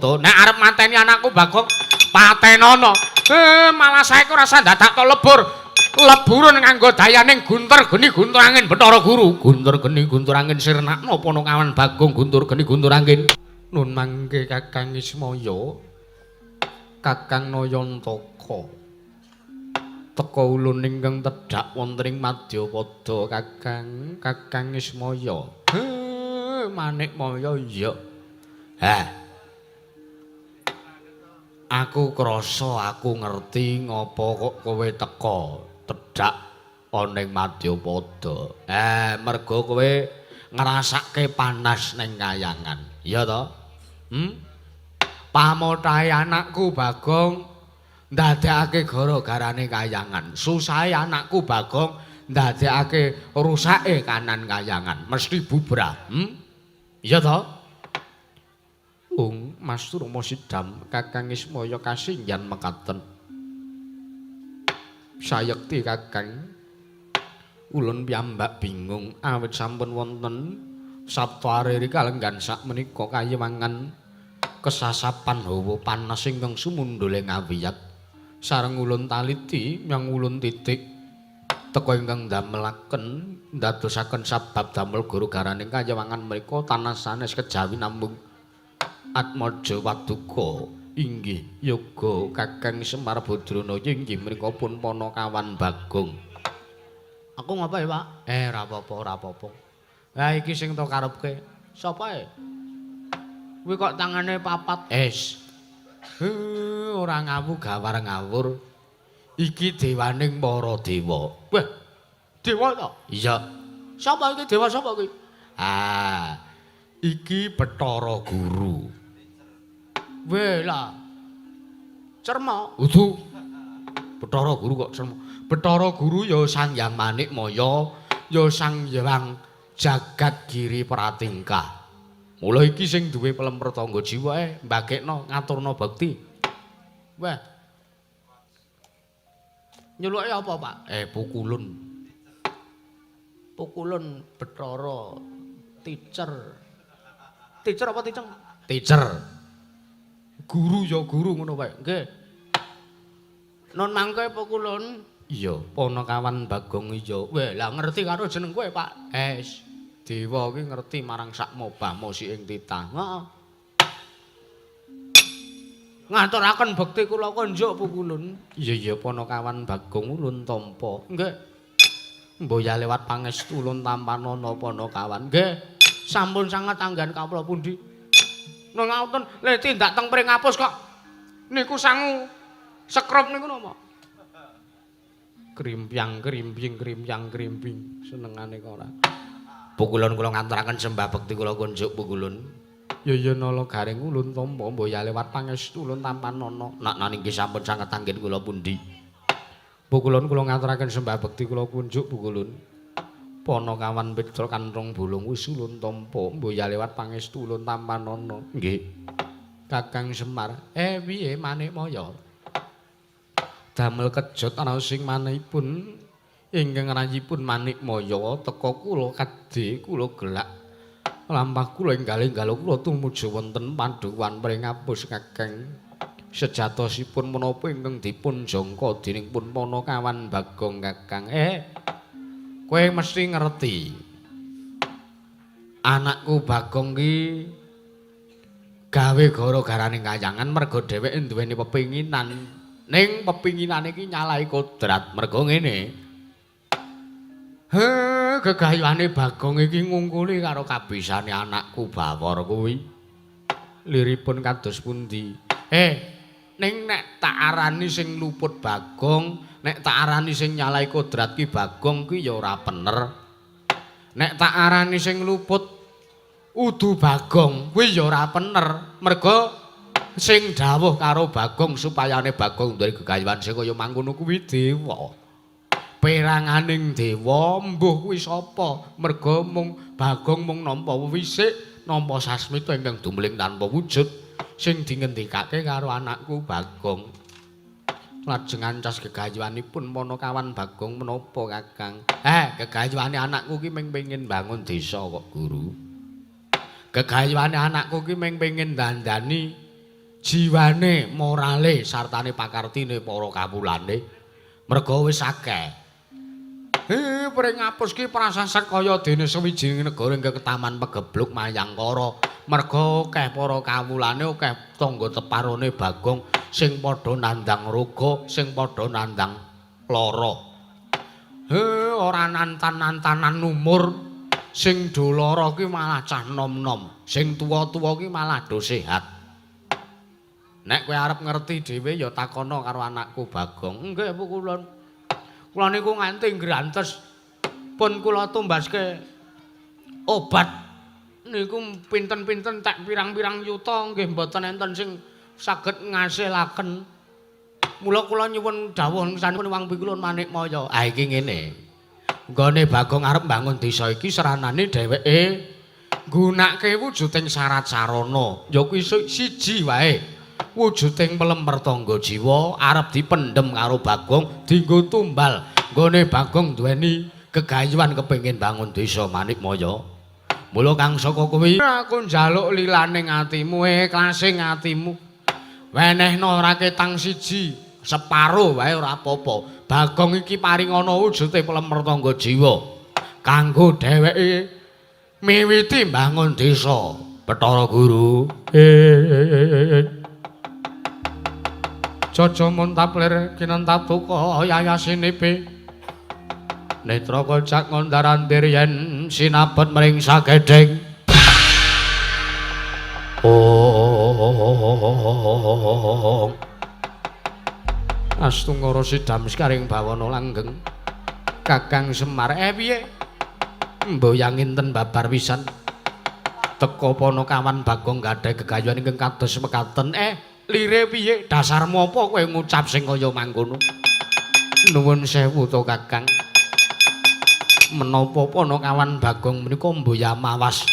To, nek arep mateni anakku Bagong, patenono. Malah saiki ora usah dadak to lebur. Leburun nganggo dayaning gunter geni guntur angin Bathara Guru. Guntur geni guntur angin sirnakno Panakawan Bagong guntur geni guntur angin. Nun mangke Kakang Ismaya. Kakang Nayantaka. Teka ulun ingkang tedhak wonten ing Madyapada Kakang, Kakang Ismaya. Manikmaya iya. Hah. Aku krasa aku ngerti ngapa kok kowe teka tedhak ana ing Madyapada. Mergo kowe ngrasake panas ning kayangan. Iya to? Hmm? Pamothahe anakku Bagong ndadekake gara-garane kayangan. Susahe anakku Bagong ndadekake rusake kanan kayangan. Mesti bubrah. Hmm? Iya to? Ung Mas Rama Sidam Kakang Ismaya kasinggihan mekaten. Sayekti Kakang, ulun piyambak bingung awit sampun wonten Sabta Ariri kalenggan sakmenika kayiwangan kesasapan hawa panas ingkang sumundhul ing awiyat. Sareng ulun taliti nyang ulun titik teka ingkang ndamelaken ndadosaken sabab damel gara-garaning kayiwangan menika tanah sanes kejawi namung Atmaja Waduka inggih yoga Kakang Semar Badranaya inggih menika pun Panakawan Bagong. Aku ngapa ya, Pak? Ora apa-apa, ora apa-apa. Lah iki sing to karepke. Sapa e? Kuwi kok tangane papat. Es. Ora ngawu gawar ngawur. Iki dewaning para dewa. Wah. Dewa to? Iya. Sapa iki dewa sapa iki? Ah. Iki Bathara Guru. Weh lah. Cerma. Udu. Bathara Guru kok cerma. Bathara Guru ya Sang Hyang Manikmaya, ya Sang Hyang Jagat Giri Pratingkah. Mula iki sing duwe pelem pertangga jiwa mbagekno ngaturna bekti. Wah. Nyuluke apa, Pak? Pukulun. Pukulun Bathara teacher. Teacher apa teacher? Teacher. Guru ya guru ngono wae. Nggih. Nun mangke Pukulun. Iya, Panakawan Bagong iya. Weh, lah ngerti karo jeneng kowe, Pak. Es. Dewa ki ngerti marang sak mobah mosi ing titah. Heeh. Ngaturaken bekti kula konjuk Pukulun. Iya iya Panakawan Bagong ulun tampa. Nggih. Mboya lewat pangestu ulun tampanana Panakawan. Nggih. Sampun sanget anggan kawula pundi? Nang ngapunten, le tindak teng Pringapus kok. Niku sangu sekrup niku napa? Krimpiang krimping krimpiang krimping senengane kok ora. Pukulun kula ngaturaken sembah bekti kula kunjuk Pukulun. Ya ya nala garing ulun tampa mboya lewat pangestu ulun tampanana. Nak nani nggih sampun sanget anggen kula pundi. Pukulun kula ngaturaken sembah bekti kula kunjuk Pukulun. Panakawan Petra kanthong bolong wis ulun tampa mboya lewat pangestu ulun tampanana. Nggih. Kakang Semar, piye Manikmaya? Damel kejot ana sing manehipun ingkang rayipun Manikmaya teka kula kadhe kula gelak lampah kula enggal-enggal kula tumuju wonten Pandhuwan Pringapus Kakang. Sejatosipun menapa ingkang dipun jangka dening pun Panakawan Bagong Kakang? Kowe mesti ngerti. Anakku Bagong ki gawe gara-garane kayangan mergo dheweke duweni pepinginan. Ning pepinginane iki nyalahi kodrat mergo ngene. He, gegayuhane Bagong iki ngungkuli karo kabisane anakku Bawor kuwi. Liripun kados pundi? Ning nek tak arani sing luput Bagong, nek tak arani sing nyalahi kodrat ki Bagong ki ya ora bener. Nek tak arani sing luput udu Bagong kuwi ya ora bener. Mergo sing dawuh karo Bagong supayane Bagong duwe gegayuhan sing kaya mangkono kuwi dewa. Peranganing dewa mbuh kuwi sapa? Mergo mung Bagong mung nampa wisik, nampa sasmita ingkang dumling tanpa wujud sing dingendikake karo anakku Bagong. Lajeng ancas gegayuhanipun Panakawan Bagong menapa Kakang? Gegayuhane anakku ki mung pengin bangun desa kok, Guru. Gegayuhane anakku ki mung pengin dandani Jiwane, morale sartane pakartine para kawulane merga wis akeh. Pring apus ki prasasat kaya dene sawijining negara ingkang ketaman pegebluk Mayangkara. Merga akeh para kawulane, akeh tangga teparone Bagong sing padha nandhang roga, sing padha nandhang lara. Ora nantan-nantanan umur, sing do lara ki malah cah nom-nom, sing tuwa-tuwa ki malah do sehat. Nek kowe arep ngerti dhewe ya takono karo anakku Bagong. Nggih, Bu kula. Kula niku nganti ngrantes pun kula tumbaske obat niku pinten-pinten tek pirang-pirang yuta nggih mboten enten sing saged ngasilaken. Mula kula nyuwun dawuh sanipun Wang Pikulun Manikmaya. Ah iki ngene. Nggone Bagong arep mbangun desa iki seranane dheweke nggunakake wujuding syarat sarana. Ya kuwi siji wae. Wujuding pelemper tangga jiwa arep dipendhem karo Bagong dienggo tumbal. Nggone Bagong duweni gegayuhan kepengin bangun desa Manikmaya. Mula kang saka kuwi aku njaluk lilaning atimu, ikhlase atimu. Wenehno raketang siji, separo wae ora apa-apa. Bagong iki paringana wujude pelemper tangga jiwa kanggo dheweke miwiti mbangun desa. Bathara Guru. Jaja muntaplir kinentatuka yayasinipi. Netra kocak ngondarandir yen sinabet mring sagedhing. Ong. Astungkara sidam sekaring bawana langgeng. Kakang Semar, piye? Mboyang inten babar pisan. Teka Panakawan Bagong gadhahi gegayuhan ingkang kados mekaten. Lire piye? Dasarmu apa kowe ngucap sing kaya mangkono? Nuwun sewu to Kakang. Menapa Panakawan Bagong menika mboya mawas?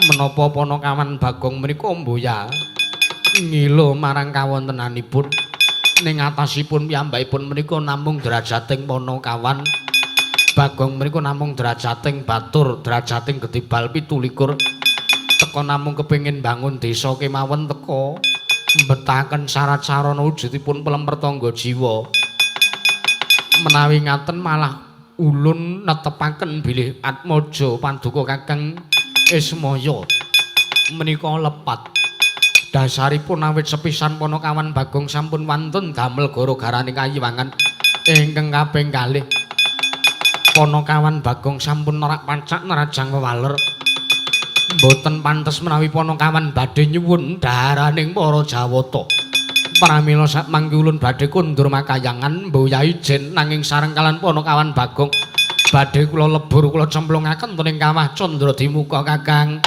Menapa Panakawan Bagong menika mboya ngilo marang kawontenanipun? Ning atasipun piyambakipun menika namung derajating Panakawan. Bagong menika namung derajating batur, derajating gedibal 27. Teka namung kepengin bangun desa kemawon teka mbetaken syarat sarana wujudipun pelemper tangga jiwa. Menawi ngaten malah ulun netepaken bilih atmaja paduka Kakang Ismaya menika lepat. Dasaripun awit sepisan Panakawan Bagong sampun wantun damel gara-garane kayiwangan ingkang kaping kalih. Panakawan Bagong sampun nerak pancak nerajang wewaler. Mboten pantes menawi Panakawan badhe nyuwun daharaning para Jawata. Pramila sakmangke ulun badhe kondur makayangan mboya ijen nanging sareng kalan Panakawan Bagong badhe kula lebur kula cemplungaken ten ing kawah Candra Dimuka Kakang.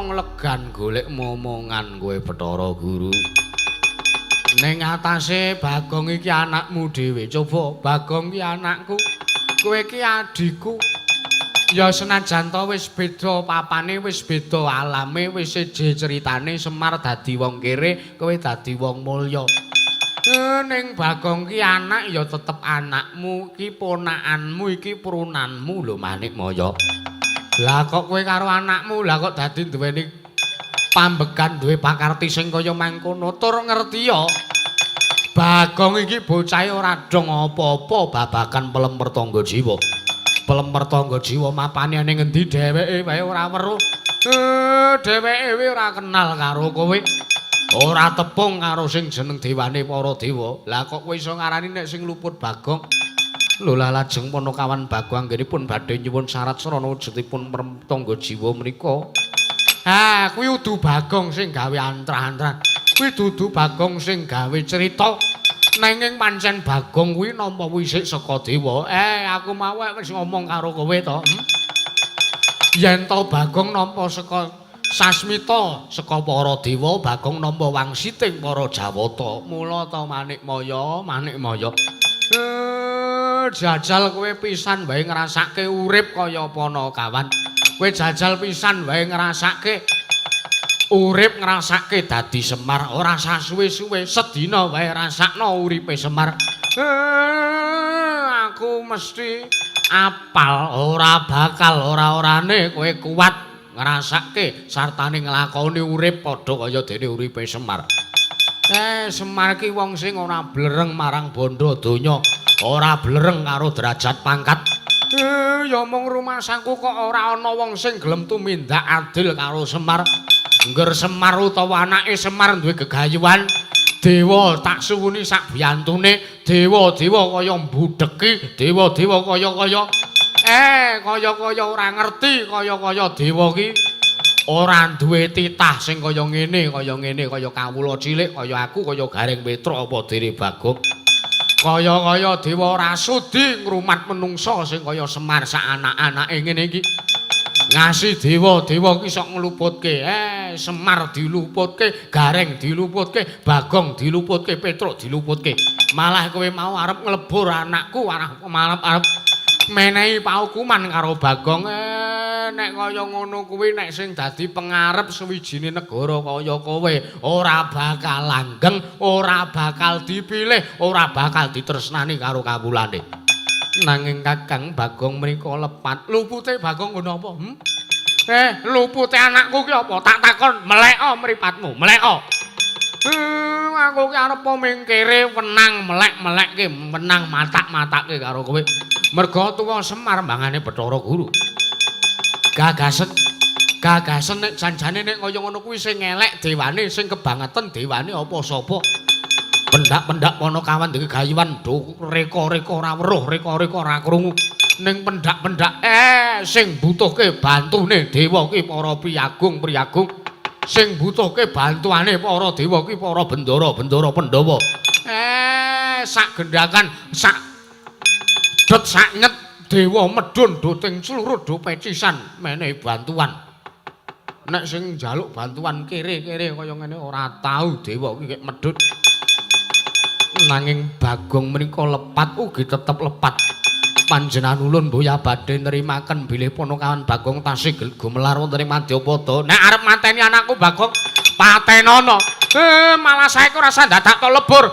Legan golek momongan kowe Bathara Guru. Ning atase Bagong iki anakmu dhewe. Coba Bagong iki anakku, kowe iki adhiku. Ya senajan to wis beda papane, wis beda alame, wis seje ceritane. Semar dadi wong kere, kowe dadi wong mulya. Ning Bagong ki anak ya tetep anakmu, iki ponakanmu, iki prunanmu lho Manikmaya. Lah kok kowe karo anakmu, lah kok dadi duweni pambegan duwe pakarti sing kaya mangkono. Tur ngerti ya, Bagong iki bocahe ora dong apa-apa babagan pelemper tangga jiwa. Pelemper tangga jiwa mapane ning ngendi dheweke wae ora weruh. Dheweke wae ora kenal karo kowe. Ora tepung karo sing jeneng dewane para dewa. Lah kok kowe iso ngarani nek sing luput Bagong? Lho lah lajeng Panakawan Bagong anggenipun badhe nyuwun syarat sarana wujudipun tangga jiwa menika. Ha, kuwi udu Bagong sing gawe antrah-antrah. Kuwi dudu Bagong sing gawe cerita. Nanging pancen Bagong kuwi nampa wisik saka dewa. Aku mau wis ngomong karo kowe to. Yen to Bagong nampa saka sasmita saka para dewa, Bagong nampa wangsiting para Jawata. Mula to Manikmaya, Manikmaya. Jajal kowe pisan wae ngrasake urip kaya Panakawan. Kowe jajal pisan wae ngrasake Urip ngrasake dadi Semar ora sasuwe-suwe sedina wae rasakno uripe Semar. Aku mesti apal ora bakal ora-orane kowe kuat ngrasake sartane nglakoni urip padha kaya dene uripe Semar. Semar ki wong sing ora blereng marang bondo donya, ora blereng karo derajat pangkat. Ya mung rumasaku kok ora ana wong sing gelem tumindak adil karo Semar. Ngger Semar utawa anake Semar duwe gegayuhan, dewa tak suwuni sak biyantune, dewa-dewa kaya mbudheki, dewa-dewa kaya-kaya kaya-kaya ora ngerti, kaya-kaya dewa ki ora duwe titah sing kaya ngene, kaya ngene, kaya kawula cilik, kaya aku, kaya Gareng Petruk apa dene Bagong. Kaya-kaya dewa ora sudi ngrumat menungsa sing kaya Semar sak anak-anake ngene iki. Ngasih dewa-dewa ki sok ngluputke. Semar diluputke, Gareng diluputke, Bagong diluputke, Petruk diluputke. Malah kowe mau arep nglebur anakku, malah arep menehi paukuman karo Bagong. Nek kaya ngono kuwi nek sing dadi pengarep suwijine negara kaya kowe ora bakal langgeng, ora bakal dipilih, ora bakal ditresnani karo kawulane. Nanging Kakang Bagong mriko lepat. Lupute Bagong nggo napa? Lupute anakku ki apa? Tak takon, meleko mripatmu, meleko. Aku ki arep mingkire wenang melek-melekke, wenang matak-matake karo kowe. Merga tuwa Semar mbangane Bathara Guru. Gagasen, gagasen nek janjane nek kaya ngono kuwi sing elek dewane, sing kebangetan dewane apa sapa? Pendak-pendak Ponokawan duwe gayuhan do reka-reka ora weruh, reka-reka ora krungu. Ning pendak-pendak sing butuhke bantune dewa ki para priyagung-priyagung. Sing butuhke bantuane para dewa ki para bendara-bendara Pandhawa. Sak gendakan, sak det sak nyet dewa medhun do ting slurut do pecisan menehi bantuan. Nek sing njaluk bantuan kere-kere kaya ngene ora tau dewa ki kek medhun. Nanging Bagong menika lepat ugi tetep lepat. Panjenengan ulun boya badhe nerimaken bilih Ponokawan Bagong tasih gumelar wonten ing Madyapada. Nek arep mateni anakku Bagong, patenono. Malah saiki ora usah dadak to lebur.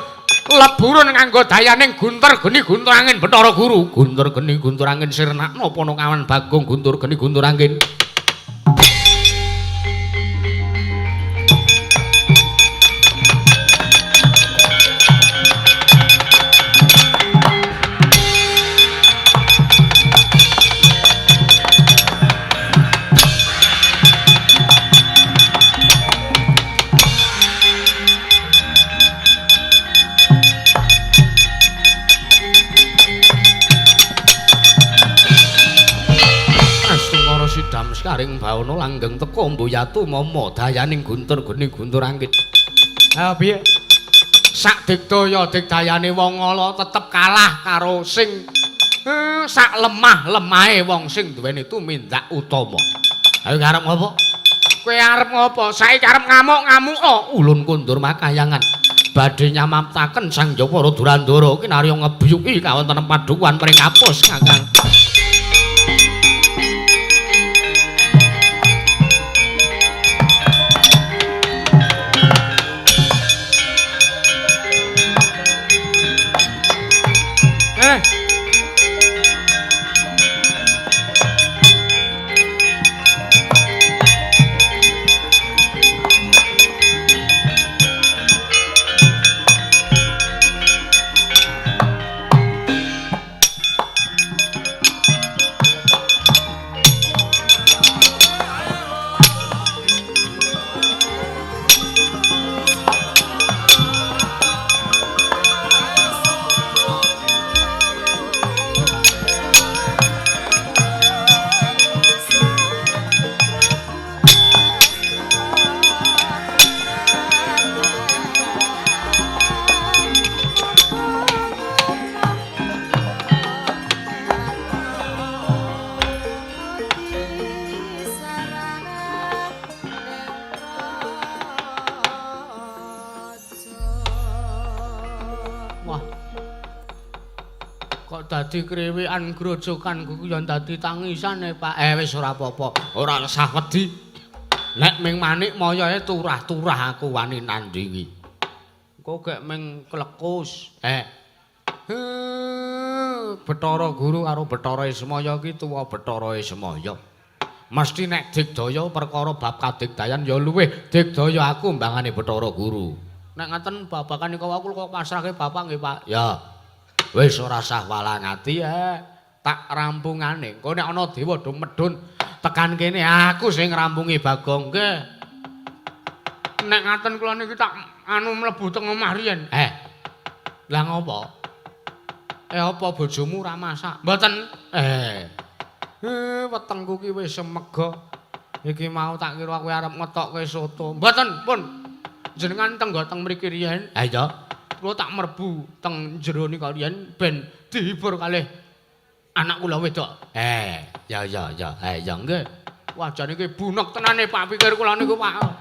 Leburun nganggo dayaning gunter geni guntur angin Bathara Guru. Guntur geni guntur angin sirnakno Ponokawan Bagong guntur geni guntur angin. Karing bawana langgeng teka mboyatu mama dayaning guntur geni guntur angin. Ha piye? Sak digdaya digdayane wong ala tetep kalah karo sing sak lemah-lemahe wong sing duweni tumindak utama. Ayo arep ngopo? Kowe arep ngopo? Saiki arep ngamuk-ngamuka. Ulun kundur makayangan. Badhe nyamaptaken Sang Jawara Durandara kinarya ngebyuki kawontenan padukuhan Pringapus, Kakang. Dadi kriwikan grojogan kuwi ya dadi tangisane, Pak. Wis ora apa-apa, ora usah wedi. Nek ming manik moyoe turah-turah aku wani nandingi. Engko gek ming klekus. Bathara Guru karo Bathara Ismaya ki tuwa Bathara Ismaya. Mesti nek digdaya perkara bab kadigdayan ya luwih digdaya aku mbangane Bathara Guru. Nek ngaten babagan nika wau kula pasrahke bapak nggih, Pak. Ya. Wis ora sah walang ati ya. Tak rampungane. Engko nek ana dewa do medhun tekan kene aku sing ngrampungi Bagong nggih. Nek ngaten kula niki tak anu mlebu teng omah riyen. Lah ngopo? Apa bojomu ora masak? Mboten. Wetengku ki wis semega. Iki mau tak kira kowe arep ngetokke soto. Mboten, pun. Jenengan tenggo teng mriki riyen. Ha iya. Kula tak mlebu teng jero nika riyen ben dihibur kalih anak kula wedok. Ya ya ya. Ya nggih. Wah jane iki bunek tenane Pak pikir kula niku Pak.